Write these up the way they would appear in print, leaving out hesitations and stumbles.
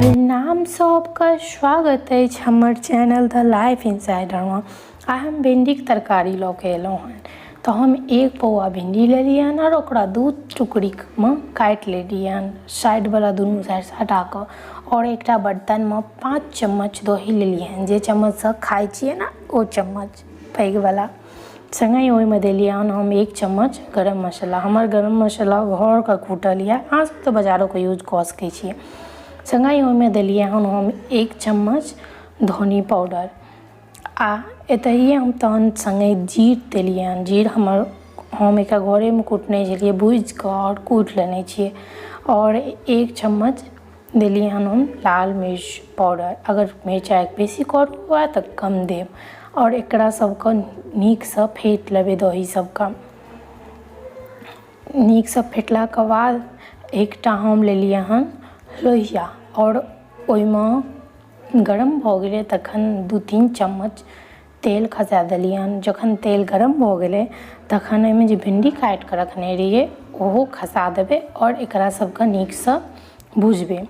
प्रणाम सबके, स्वागत अछि हमर चैनल द लाइफ इनसाइडरमे। आइ हम भिण्डीके तरकारी लऽ कऽ अयलहुँ हन। तऽ हम एक पौआ भिण्डी लेलियै हन आओर ओकरा दू टुकड़ीमे काटि लेलियै हन, साइडवला दुनू साइडसँ हटा कऽ। आओर एकटा बर्तनमे 5 चम्मच दही लेलियै हन, जे चम्मचसँ खाइ छियै ने ओ चम्मच पैघवला। सङ्गहि ओहिमे देलियै हन हम 1 चम्मच गरम मसाला। हमर गरम मसाला घरके कूटल यऽ, अहाँ सब तऽ बजारोके यूज कऽ सकै छियै। सङ्गहि ओहिमे देलियै हन हम 1 चम्मच धनी पाउडर। आ एतहिए हम तहन सङ्गहि जीर देलियै हन। जीर हमर हम एकरा घरेमे कुटने छलियै, भूजिकऽ आओर कुटि लेने छियै। आओर 1 चम्मच देलियै हन हम लाल मिर्च पाउडर। अगर मिरचाइ बेसी करू हुए तऽ कम देब। आओर एकरा सबके नीकसँ फेँट लेबै। दही सबके नीकसँ फेँटलाके बाद एकटा हम लेलियै हन लोहिया, आओर ओहिमे गरम भऽ गेलै तखन 2-3 चम्मच तेल खसा देलियै हन। जखन तेल गरम भऽ गेलै तखन ओहिमे जे भिण्डी काटि कऽ रखने रहियै ओहो खसा देबै आओर एकरा सबके नीकसँ भुजबै।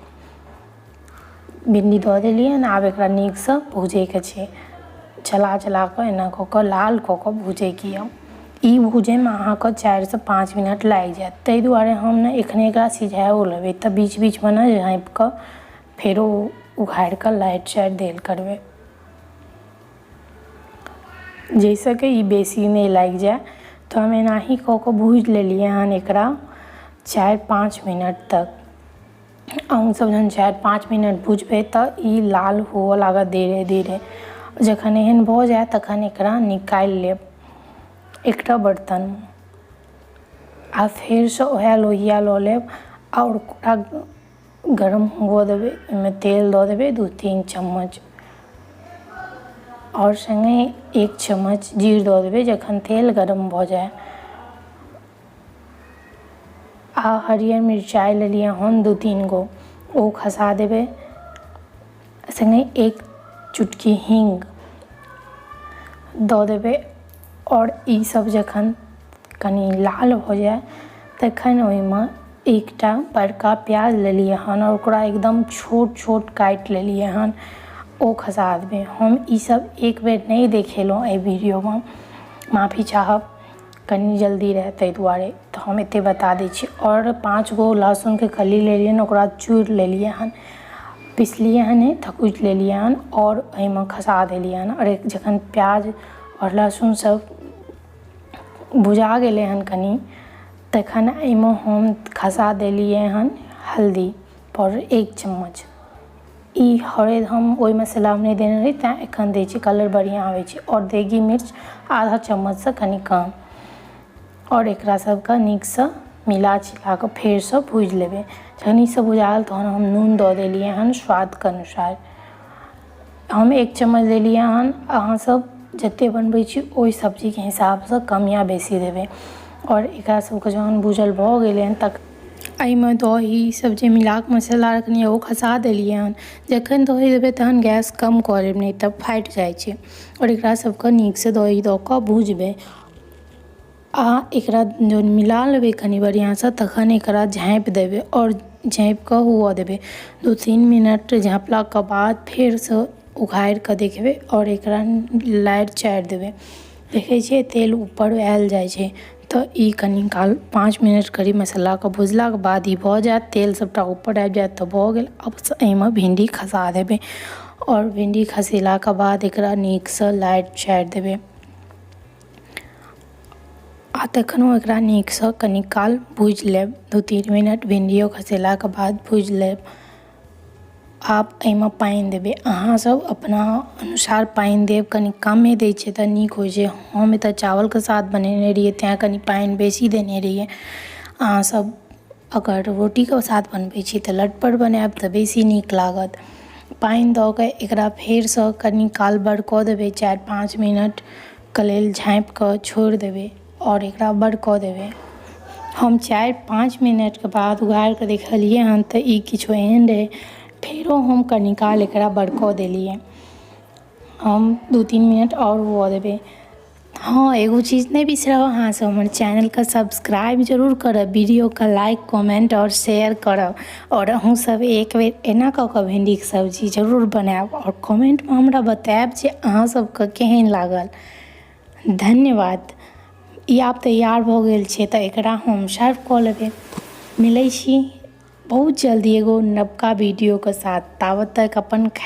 भिण्डी दऽ देलियै हन, आब एकरा नीकसँ भुजैके छै। चला चला कऽ एना कऽ कऽ लाल कऽ कऽ भुजैके यऽ। ई भुजैमे अहाँके 4सँ 5 मिनट लागि जायत, ताहि दुआरे हम ने एखने एकरा सिझाओ लेबै, तऽ बीच बीचमे ने झाँपि कऽ फेरो उघारि कऽ लारि चारि देल करबै, जाहिसँ कि ई बेसी नहि लागि जाय। तऽ हम एनाही कऽ कऽ भूजि लेलियै हन एकरा 4-5 मिनट तक। अहूँसभ जहन 4-5 मिनट भुजबै तऽ ई लाल हुअ लागत धीरे धीरे। जखन एहन भऽ जायत तखन एकरा निकालि लेब एकटा बर्तनमे, आ फेरसँ उएह लोहिया लऽ लेब आओर ओकरा गरम हुअ देबै। ओहिमे तेल दऽ देबै 2-3 चम्मच आओर सङ्गे 1 चम्मच जीर दऽ देबै। जखन तेल गरम भऽ जाय, आ हरियर मिरचाइ लेलियै हन 2-3 गो, ओ खसा देबै। सङ्गे 1 चुटकी हीङ्ग दऽ देबै। आओर ईसभ जखन कनि लाल भऽ जाय तखन ओहिमे एकटा बड़का प्याज लेलियै हन आओर ओकरा एकदम छोट छोट काटि लेलियै हन, ओ खसा देबै। हम ईसभ एक बेर नहि देखेलहुँ एहि वीडियोमे, माफी चाहब, कनि जल्दी रहै ताहि दुआरे। तऽ हम एतेक बता दै छी। आओर 5 गो लहसुनके कली लेलियै हन, ओकरा चूरि लेलियै हन, पिसलियै हन नहि, थकुचि लेलियै हन आओर एहिमे खसा देलियै हन। आओर जखन प्याज आओर लहसुन सब भुजा गेलै हन कनि, तखन एहिमे हम खसा देलियै हन हल्दी पाउडर 1 चम्मच। ई हरदि हम ओहि मसालामे नहि देने रही, तैँ एखन दै छी, कलर बढ़िआँ आबै छै। आओर देगी मिर्च आधा चम्मचसँ कनि कम। आओर एकरा सबके नीकसँ मिला चिला कऽ फेरसँ भूजि लेबै। जखन ईसब भुजायल तहन हम नून दऽ देलियै हन स्वादके अनुसार। हम 1 चम्मच देलियै हन, अहाँसब जतेक बनबै छी ओहि सब्जीके हिसाबसँ कम या बेसी देबै। आओर एकरा सबके जहन भूजल भऽ गेलै हन तखन एहिमे दही सब जे मिलाकऽ मसाला रखने ओ खसा देलियै हन। जखन दही देबै तहन गैस कम कऽ देबै, नहि तऽ फाटि जाइ छै। आओर एकरा सबके नीकसँ दही दऽ कऽ भुजबै आ एकरा जहन मिला लेबै कनि बढ़िआँसँ तखन एकरा झाँपि देबै आओर झाँपिकऽ हुअ देबै। 2-3 मिनट झाँपलाके बाद फेरसँ उघारिकऽ देखबै आओर एकरा लारि चारि देबै। देखै छियै तेल ऊपर आयल जाइ छै, तऽ ई कनि काल 5 मिनट करीब मसालाके भुजलाके बाद ई भऽ जायत, तेल सबटा ऊपर आबि जायत तऽ भऽ गेल। आब एहिमे भिण्डी खसा देबै आओर भिण्डी खसेलाके बाद एकरा नीकसँ लारि चारि देबै आ तखनो एकरा नीकसँ कनि काल भूजि लेब। 2-3 मिनट भिण्डियो खसेलाके बाद भूजि लेब। आब एहिमे पानि देबै। अहाँसभ अपना अनुसार पानि देब, कनि कमे दै छियै तऽ नीक होइ छै। हम एतऽ चावलके साथ बनेने रहियै, तैँ कनि पानि बेसी देने रहियै। अहाँसभ अगर रोटीके साथ बनबै छी तऽ लटपट बनायब तऽ बेसी नीक लागत। पानि दऽ कऽ एकरा फेरसँ कनि काल बरकऽ देबै, 4-5 मिनटके लेल झाँपि कऽ छोड़ि देबै आओर एकरा बरकऽ देबै। हम 4-5 मिनटके बाद उघारि कऽ देखलियै हन तऽ ई किछो एहन रहै। फेरो हम कनि काल एकरा बरकऽ देलियै। हम 2-3 मिनट आओर हुअ देबै। हँ, एगो चीज नहि बिसरब अहाँ सब, हमर चैनलके सब्सक्राइब जरूर करब, वीडियोके लाइक, कमेन्ट आओर शेयर करब। आओर अहूँ सब एक बेर एना कऽ कऽ भिण्डीके सब्जी जरूर बनायब आओर कमेन्टमे हमरा बतायब जे अहाँ सबके केहन लागल। धन्यवाद। ई आब तैयार भऽ गेल छै, तऽ एकरा हम सर्व कऽ लेबै। मिलै छी बहुत जल्दी एगो नवका वीडियोके साथ, ताबत तक अपन